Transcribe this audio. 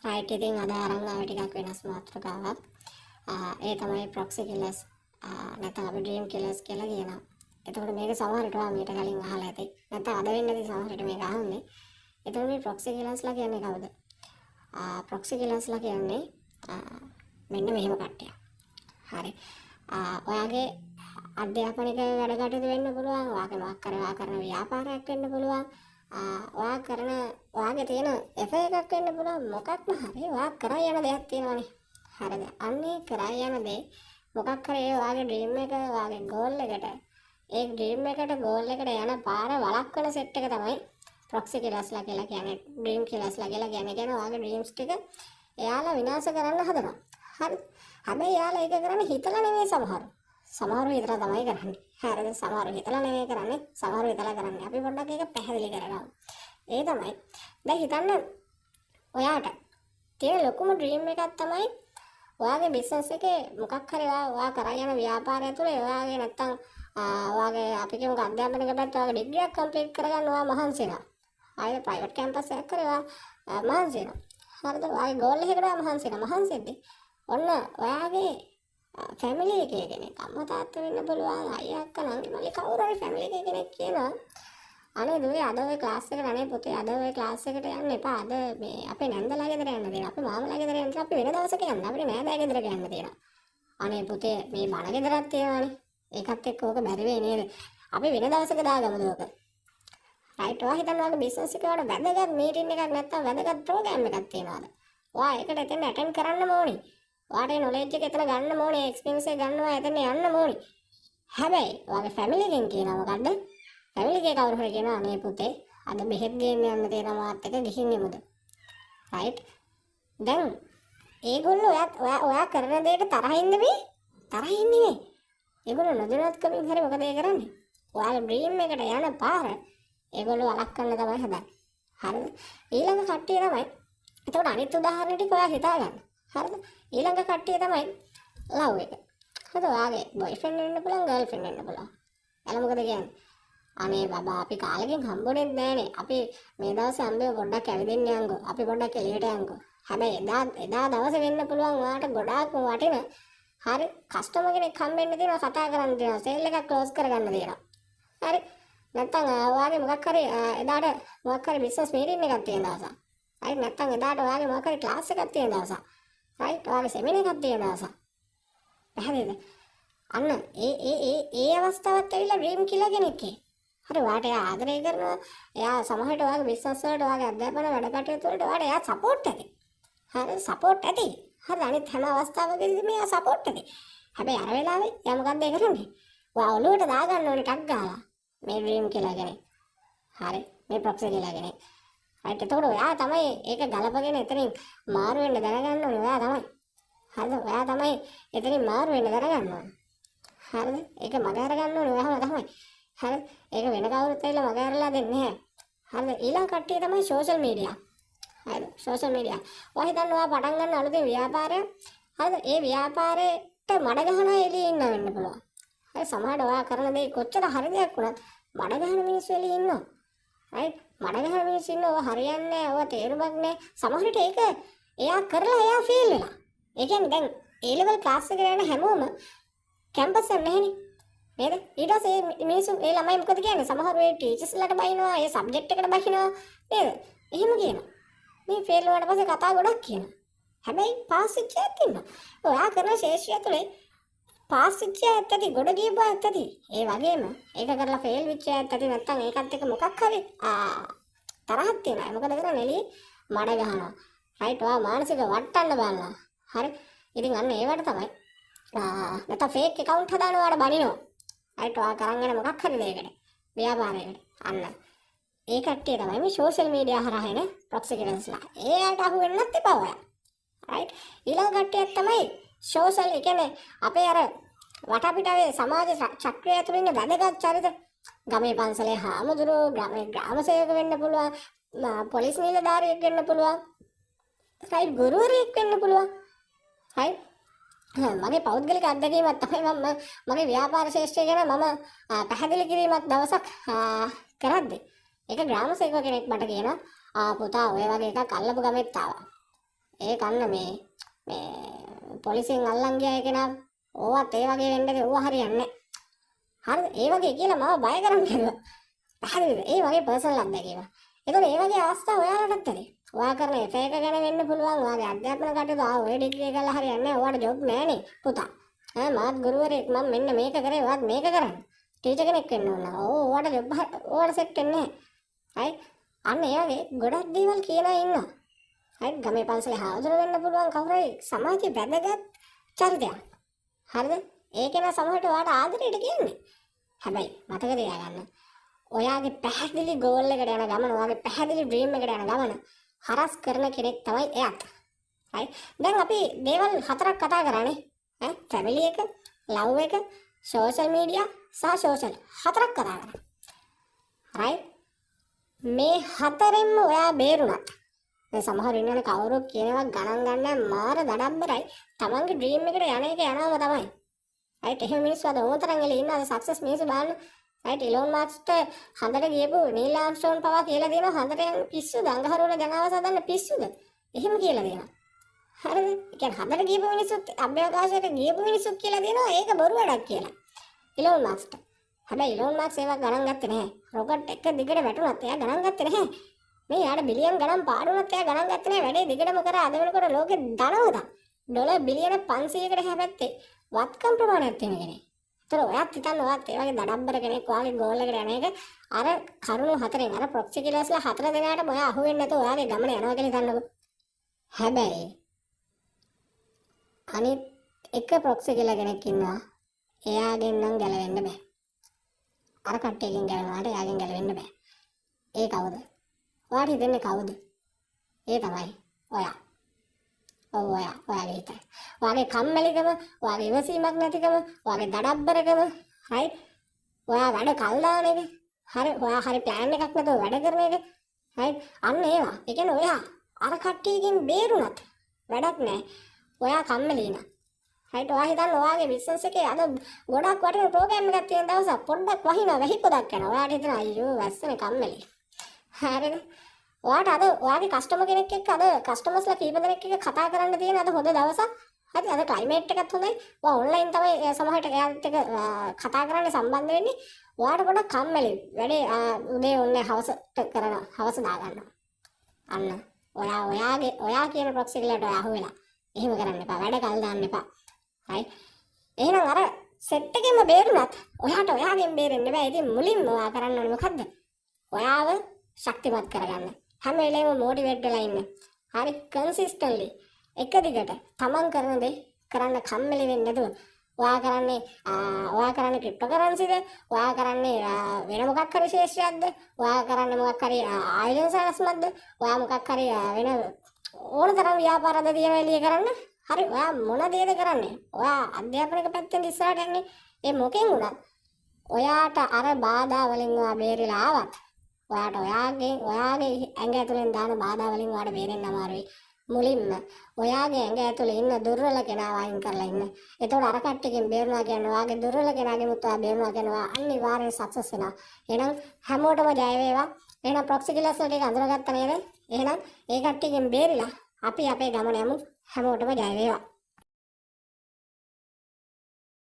Right, ඉතින් අද අරන් ආවේ ටිකක් වෙනස් මාතෘකාවක්. ඒ තමයි ප්‍රොක්සි කිලර්ස්, නැත්නම් අපි ඩ්‍රීම් කිලර්ස් කියලා කියනවා. එතකොට මේක සමහර විට ඔයා මීට කලින් අහලා ඇති. නැත්නම් අද වෙන්න ඇති සමහර විට මේක අහන්නේ. එතකොට මේ ප්‍රොක්සි කිලර්ස්ලා කියන්නේ කවුද? ප්‍රොක්සි කිලර්ස්ලා කියන්නේ මෙන්න මෙහෙම කට්ටියක්. හරි. ඔයාගේ අධ්‍යාපනික වැඩ කටයුතු වෙන්න පුළුවන්, ඔයාගේ මොකක් හරි ඔයා කරන ව්‍යාපාරයක් වෙන්න පුළුවන්, ඔයා කරන ඔයාගේ තියෙන එෆර් එකක් වෙන්න පුළුවන්, මොකක්ම හරි ඔයා කරා යන දෙයක් තියෙනවනේ. හරිද? අන්න ඒ කරා යන දේ මොකක් හරි ඒ ඔයාගේ ඩ්‍රීම් එක, ඔයාගේ ගෝල් එකට, ඒ ඩ්‍රීම් එකට ගෝල් එකට යන පාර වළක්වන සෙට් එක තමයි ප්‍රොක්සි කිලර්ස්ලා කියලා කියන්නේ, ඩ්‍රීම් කිලර්ස්ලා කියලා කියන්නේ. කියන්නේ ඔයාගේ ඩ්‍රීම්ස් ටික එයාලා විනාශ කරන්න හදනවා. හරි. හැබැයි එයාලා ඒක කරන්නේ හිතලා නෙමෙයි සමහරු. සමහරු හිතලා තමයි කරන්නේ. හරිද? සමහරු හිතලා නෙමෙයි කරන්නේ. සමහරු හිතලා කරන්නේ. අපි පොඩ්ඩක් ඒක පැහැදිලි කරගමු. ඒ තමයි දැන් හිතන්න ඔයාට තියෙන ලොකුම ඩ්‍රීම් එකක් තමයි ඔයාගේ බිස්නස් එකේ මොකක් හරි ඔයා කරා යන ව්‍යාපාරය තුළ ඔයාගේ නැත්තම් ඔයාගේ අපි කියමුකෝ අධ්‍යාපනික පැත්ත ඔයාගේ ඩිග්‍රී එකක් කම්ප්ලීට් කරගන්න ඔයා මහන්සි වෙනවා. ආයෙ ප්‍රයිවට් කැම්පස් එකක් කරේ ඔයා මහන්සි වෙනවා. හරිද? ඔයාගේ ගෝල් එකකට ඔයා මහන්සි වෙනවා. මහන්සි වෙද්දි ඔන්න ඔයාගේ ෆැමිලි එකේ කෙනෙක්, අම්මා තාත්තා වෙන්න පුළුවන්, අයියා අක්කා නංගි මල්ලි කවුරු හරි ෆැමිලි එකේ කෙනෙක් කියනවා, අනේ දුවේ අද ඔය ක්ලාස් එකට, අනේ පුතේ අද ඔය ක්ලාස් එකට යන්න එපා, අද මේ අපේ නැන්දලා ගෙදර යන්න තියෙනවා, අපේ මාමලා ගෙදර යන්න තියෙනවා, අපි වෙන දවසක යන්න, අපිට නෑදෑ ගෙදරක යන්න තියෙනවා, අනේ පුතේ මේ බණ ගෙදරක් තියෙනවානේ, ඒකත් එක්ක ඕක බැරි වෙයි නේද, අපි වෙන දවසක දාගමුද ඕක. රයිට්. ඔයා හිතන්න ඔයාගේ බිස්නස් එකේ ඔයාලට වැදගත් මීටින් එකක් නැත්තම් වැදගත් ප්‍රෝග්‍රෑම් එකක් තියෙනවාද? ඔයා ඒකට එතන ඇටෙන්ඩ් කරන්න ඕනි. ඔයාට ඒ නොලෙජ් එක එතන ගන්න ඕනේ, එක්ස්පීරියන්ස් එක ගන්න ඔයා එතන යන්න ඕනි. හැබැයි ඔයාගේ ෆැමිලි එකෙන් කියනවා මොකද්ද? ෆැමිලි එකේ කවුරු හරි කියනවා අනේ පුතේ අද බෙහෙත් ගේන්න යන්න තියෙනවා මාත් එක්ක ගිහින් එමුද? රයිට්. දැන් ඒගොල්ලෝ ඔයා ඔයා ඔයා කරන දෙයට තරහින් නෙමෙයි, තරහින් නෙමෙයි. ඒගොල්ලෝ නොදැනුවත්කමින් හරි මොකද ඒ කරන්නේ? ඔයාගේ ඩ්‍රීම් එකට යන පාර ඒගොල්ලෝ වළක්වන්න තමයි හදන්නේ. හරිද? ඊළඟ කට්ටිය තමයි, එතකොට අනිත් උදාහරණ ටික ඔයා හිතා ගන්න. හරිද? ඊළඟ කට්ටිය තමයි ලව් එක. හරිද? ඔයාගේ බොයිෆ්‍රෙන්ඩ් වෙන්න පුළුවන්, ගර්ල්ෆ්‍රෙන්ඩ් වෙන්න පුළුවන්. එයාලා මොකද කියන්නේ? අනේ බබා අපි කාලෙකින් හම්බුනේත් නෑනේ. අපි මේ දවසේ හම්බෙමු, පොඩ්ඩක් ඇවිදින්න යන්කෝ. අපි පොඩ්ඩක් එළියට යන්කෝ. හැබැයි එදා එදා දවසේ වෙන්න පුළුවන් ඔයාට ගොඩාක් වටින හරි කස්ටමර් කෙනෙක් හම්බෙන්න තියෙනවා, කතා කරන්න තියෙනවා, සේල් එකක් ක්ලෝස් කරගන්න තියෙනවා. හරි. නැත්තම් ඔයාගේ මොකක් හරි එදාට මොකක් හරි බිස්නස් මීටින් එකක් තියෙන දවසක්. රයිට්. නැත්තම් එදාට ඔයාගේ මොකක් හරි ක්ලාස් එකක් තියෙන දවසක්. රයිට්. ඔයාගේ සෙමිනාර් එකක් තියෙන දවසක්. පැහැදිලිද? අන්න ඒ ඒ ඒ ඒ අවස්ථාවත් ඇවිල්ලා ඩ්‍රීම් කිලර් කෙනෙක් ඒ. හරි, ඔයාට එයා ආදරය කරනවා. එයා සමහරවිට ඔයාගේ බිස්නස් වලට, ඔයාගේ අධ්‍යාපන වැඩ කටයුතු වලට ඔයාට එයා සපෝට් ඇති. හරි, සපෝට් ඇති. හරි, අනිත් හැම අවස්ථාවකදීම එයා සපෝට් ඇති. හැබැයි අර වෙලාවේ එයා මොකද්ද ඒ කරන්නේ? ඔයා ඔලුවට දාගන්න ඕනේ ටක් ගාලා. මේ ඩ්‍රීම් කිලර් කෙනෙක්. හරි, මේ ප්‍රොක්සි කිලර් කෙනෙක්. රයිට්. එතකොට ඔයා තමයි ඒක ගලපගෙන එතනින් මාරු වෙන්න දැනගන්න ඕනේ ඔයා තමයි. හරිද? ඔයා තමයි එතනින් මාරු වෙන්න දැනගන්න ඕනේ. හරිද? ඒක මග අරගන්න ඕනේ ඔයාම තමයි. හරි? ඒක වෙන කවුරුත් ඇවිල්ලා මග අරලා දෙන්නේ නැහැ. හරිද? ඊළඟ කට්ටිය තමයි සෝෂල් මීඩියා. හරිද? Social media. ඔයා හිතන්න ඔයා පටන් ගන්න අලුතෙන් ව්‍යාපාරයක්. හරිද? ඒ ව්‍යාපාරේට මඩ ගහන අය එළියේ ඉන්න වෙන්න පුළුවන්. හරි, සමහරවිට ඔයා කරන දේ කොච්චර හරි දෙයක් වුණත් මඩ ගහන මිනිස්සු එළියේ ඉන්නවා. රයිට්? මඩ ගහන මිනිස්සු ඉන්නවා. ඔයා හරියන්නේ නැහැ. ඔයා තේරුමක් නැහැ. සමහර විට ඒක එයා කරලා එයා ෆේල් වෙලා. ඒ කියන්නේ දැන් ඒ ලෙවල් ක්ලාස් එකට යන හැමෝම කැම්පස් එක නැහැනේ. නේද? ඊට පස්සේ මේ මිනිස්සු ඒ ළමයි මොකද කියන්නේ? සමහරු ඒ ටීචර්ස්ලාට බයිනවා, ඒ සබ්ජෙක්ට් එකට බහිනවා නේද? එහෙම කියනවා. මේ ෆේල් වුණාට පස්සේ කතා ගොඩක් කියනවා. හැබැයි පාස් වෙච්ච අයත් ඉන්නවා. ඔයා කරන ක්ෂේත්‍රය ඇතුලේ පාස් වෙච්ච අයත් ඇති, ගොඩ ගියපු අයත් ඇති. ඒ වගේම ඒක කරලා ෆේල් වෙච්ච අයත් ඇති. නැත්තම් ඒකත් එක්ක මොකක් හරි තරහක් තියෙනවා. මොකද කරන්නේ? එළියේ මඩ ගහනවා. රයිට්. ඔයා මානසික වට්ටන්න බලනවා. හරි. ඉතින් අන්න ඒවට තමයි නැත්තම් ෆේක් ඇකවුන්ට් හදාන ඔයාට බනිනවා. රයිට්. ඔයා කරන් යන මොකක් හරි දෙයකට, ව්‍යාපාරයකට. අන්න ඒ කට්ටිය තමයි මේ සෝෂල් මීඩියා හරහා එන ප්‍රොක්සි කිලර්ස්ලා. ඒ අයට අහු වෙන්නත් එපා ඔයා. රයිට්. ඊළඟ කට්ටියක් තමයි සෝෂල්, ඒ කියන්නේ අපේ අර වටපිටාවේ සමාජ චක්‍රය ඇතුළේ ඉන්න වැදගත් චරිත. ගමේ පන්සලේ හාමුදුරුවෝ, ගමේ ග්‍රාම සේවක වෙන්න පුළුවන්, පොලිස් නිලධාරියෙක් වෙන්න පුළුවන්. රයිට්, ගුරුවරයෙක් වෙන්න පුළුවන්. රයිට්. මගේ පෞද්ගලික අත්දැකීමක් තමයි මම මගේ ව්‍යාපාර ක්ෂේත්‍රය ගැන මම පැහැදිලි කිරීමක් දවසක් කරද්දී ඒක ග්‍රාම සේවක කෙනෙක් මට කියනවා, ආ පුතා ඔය වගේ එකක් අල්ලපු ගමෙත් ආවා. ඒ කන්න මේ මේ පොලිසියෙන් අල්ලන් ගියා ඒ කෙනා. ඕවත් ඒ වගේ වෙන්න ඇති. ඕවා හරියන්නේ නැහැ. හරිද? ඒ වගේ කියලා මාව බය කරන්න හැදුවා. පැහැදිලිද? ඒ වගේ පර්සනල් අත්දැකීම. ඒතකොට ඒ වගේ අවස්ථා ඔයාලටත් ඇති. ඔයා කරන එෆර් එක ගැන වෙන්න පුළුවන්. ඔයාගේ අධ්‍යාපන කටයුතු, ආ ඔය ඩිග්‍රී එක කරලා හරියන්නේ නැහැ. ඔයාට ජොබ් නෑනේ පුතා. ඈ මාත් ගුරුවරයෙක්, මම මෙන්න මේක කරේ, ඔයාත් මේක කරන්න. ටීචර් කෙනෙක් වෙන්න ඕන. ඔව්, ඔයාට ජොබ් ඔයාට සෙට් වෙන්නේ නැහැ. හරි? අන්න ඒ වගේ ගොඩක් දේවල් කියලා ඉන්නවා. හරි, ගමේ පන්සලේ හාමුදුරුවෝ වෙන්න පුළුවන්, කවුරු හරි සමාජයේ වැදගත් චරිතයක්. හරිද? ඒ කෙනා සමහරට ඔයාට ආදරයට කියන්නේ. හැබැයි මතක තියාගන්න, ඔයාගේ පැහැදිලි ගෝල් එකට යන ගමන, ඔයාගේ පැහැදිලි ඩ්‍රීම් එකට යන ගමන හරස් කරන කෙනෙක් තමයි එයාත්. හරි? දැන් අපි දේවල් හතරක් කතා කරානේ. ඈ ෆැමිලි එක, ලව් එක, සෝෂල් මීඩියා සහ සෝෂල් හතරක් කතා කරා. රයිට්? මේ හතරෙන්ම ඔයා බේරුණත්, දැන් සමහර ඉන්නවනේ කවුරුත් කියනවා ගණන් ගන්න, මාර දඩබ්බරයි, තමන්ගේ ඩ්‍රීම් එකට යන එක යනවම තමයි. රයිට්? එහෙම මිනිස්සු අද ඕන තරම් එළිය ඉන්නවා. අද සක්සස් මිනිස්සු බලන්න. රයිට්, ඉලෝන් මස්ක්ට හඳට ගියපු නීල් ආම්ස්ට්‍රෝන් පවා කියලා දෙනවා හඳට යන්න පිස්සුද? අඟහරු වල ජනාවාස හදන්න පිස්සුද? එහෙම කියලා දෙනවා. හරිද? ඒ කියන්නේ හඳට ගියපු මිනිස්සුත් අභ්‍යවකාශයට ගියපු මිනිස්සුත් කියලා දෙනවා ඒක බොරු වැඩක් කියලා. ඉලෝන් මස්ක්ට. හැබැයි ඉලෝන් මස්ක් ඒවා ගණන් ගත්තේ නැහැ. රොකට් එක දිගට වැටුණත් එයා ගණන් ගත්තේ නැහැ. මේ යාට බිලියන් ගණන් පාඩු වුණත් එයා ගණන් ගත්තේ නැහැ. වැඩේ දිගටම කරා. අද වෙනකොට ලෝකෙ ධනවතා. ඩොලර් බිලියන 500කට එහා පැත්තේ වත්කම් ප්‍රමාණයක් තියෙන කෙනෙක්. ඒතර ඔයත් හිතන්න, ඔයත් ඒ වගේ දඩබ්බර කෙනෙක්, ඔයාගේ ගෝල් එකට යන එක අර කරුණු හතරෙන්, අර ප්‍රොක්සි කිලර්ස්ලා හතර දෙනාටම ඔයා අහු වෙන්නේ නැතුව ඔයාගේ ගමන යනවා කියලා හිතන්නකෝ. හැබැයි අනිත් එක ප්‍රොක්සි කියලා කෙනෙක් ඉන්නවා. එයාගෙන් නම් ගැලවෙන්න බෑ. අර කට්ටියකින් ගැලවෙනාට එයාගෙන් ගැලවෙන්න බෑ. ඒ කවුද? ඔයාට හිතෙන්නේ කවුද? ඒ තමයි ඔයා. ඔව්, ඔයා, ඔයාගේ හිතයි. ඔයාගේ කම්මැලිකම, ඔයාගේ ඉවසීමක් නැතිකම, ඔයාගේ දඩබ්බරකම, රයිට්? ඔයා වැඩ කල් දාන එක. හරි, ඔයා හරි ප්ලෑන් එකක් නැතුව වැඩ කරන එක. රයිට්? අන්න ඒවා. ඒ කියන්නේ ඔයා අර කට්ටියකින් බේරුණත් වැඩක් නෑ. ඔයා කම්මැලි නා. රයිට්, ඔයා හිතන්න ඔයාගේ බිස්නස් එකේ අද ගොඩක් වටින ප්‍රෝග්‍රෑම් එකක් තියෙන දවසක් පොඩ්ඩක් වහිනවා, වැහි පොදක් යනවා. ඔයාට හිතෙනවා අයියෝ වැස්සනේ, කම්මැලි. හරිද? ඔයාට අද ඔයාගේ කස්ටමර් කෙනෙක් එක්ක, අද කස්ටමර්ස්ලා කීප දෙනෙක් එක්ක කතා කරන්න තියෙන අද හොඳ දවසක්. හරි, අද ක්ලයිමේට් එකත් හොඳයි. ඔයා ඔන්ලයින් තමයි සමහරට එයාත් එක්ක කතා කරන්න සම්බන්ධ වෙන්නේ. ඔයාට පොඩක් කම්මැලි. වැඩේ උදේ ඔන්නේ හවසට කරනවා. හවස දාගන්නවා. අන්න ඔයා ඔයාගේ ඔයා කියන ප්‍රොක්සි කිලර්ට ඔයා අහුවෙලා. එහෙම කරන්න එපා. වැඩ කල් දාන්න එපා. හරි. එහෙනම් අර සෙට් එකෙන්ම බේරුණත් ඔයාට ඔයාගෙන් බේරෙන්න බෑ. ඉතින් මුලින්ම ඔයා කරන්න ඕනේ මොකද්ද? ඔයාව ශක්තිමත් කරගන්න. හැම වෙලේම මොටිවේට් වෙලා ඉන්න. හරි, කන්සිස්ටන්ට්ලි එක දිගට තමන් කරන දේ කරන්න, කම්මැලි වෙන්නේ නැතුව. ඔයා කරන්නේ ක්‍රිප්ටෝ කරන්සිද? ඔයා කරන්නේ වෙන මොකක් හරි ක්ෂේත්‍රයක්ද? ඔයා කරන්නේ මොකක් හරි ආයෝජන සැලැස්මක්ද? ඔයා මොකක් හරි වෙන ඕන තරම් ව්‍යාපාරද තියෙන එළිය කරන්න? හරි, ඔයා මොන දේද කරන්නේ? ඔයා අධ්‍යාපනික පැත්තෙන් ඉස්සරහට යන්නේ? ඒ මොකෙන් වුණත් ඔයාට අර බාධා වලින් ඔයා බේරිලා ආවත් ඔයාට ඔයාගේ ඔයාගේ ඇඟ ඇතුලෙන් දාන බාධා වලින් ඔයාට බේරෙන්න අමාරුයි. මුලින්ම ඔයාගේ ඇඟ ඇතුලේ ඉන්න දුර්වල කෙනාව අයින් කරලා ඉන්න. එතකොට අර කට්ටියකින් බේරුණා කියන්නේ ඔයාගේ දුර්වල කෙනාගෙනුත් ඔයා බේරුණා කියනවා, අනිවාර්යෙන් සක්සස් වෙනවා. එහෙනම් හැමෝටම ජය වේවා. එහෙනම් ප්‍රොක්සි කිලර්ස් ටික අඳුරගත්ත නේද? එහෙනම් ඒ කට්ටියකින් බේරිලා අපි අපේ ගමන යමු. හැමෝටම ජය වේවා.